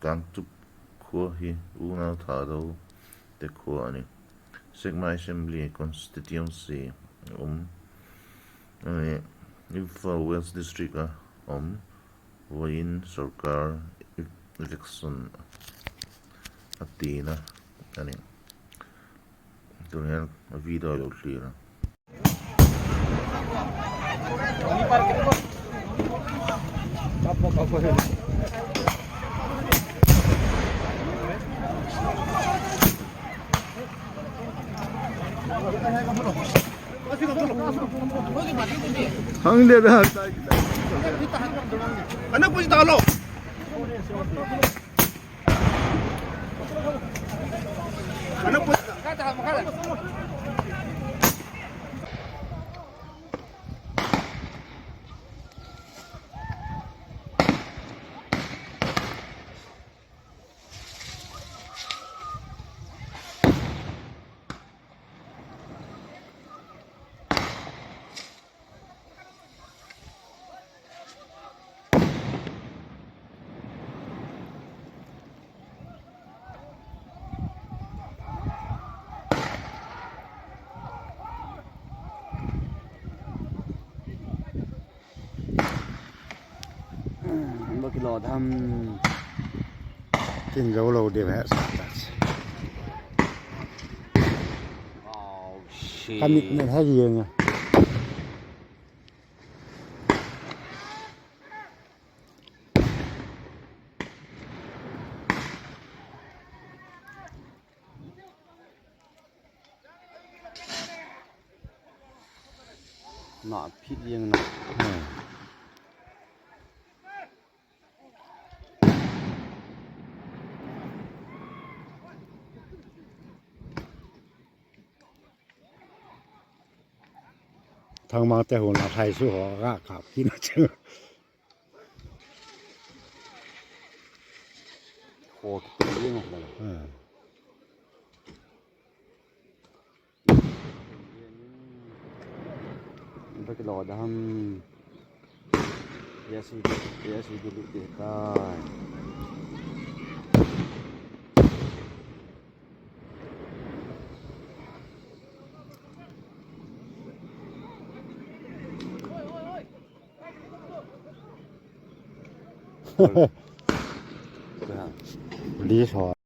Kangtup khua hi unau Thado te khua a ni. Sekmai Assembly Constituency a awm a ni. Imphal West District a awm vawiin sorkar election a tina a ni. Tunah hian video a lo thlir a. Ka mit nen hei riang a. Thangma te hun a thai su ho ga kha phi na chu. Lý thọ.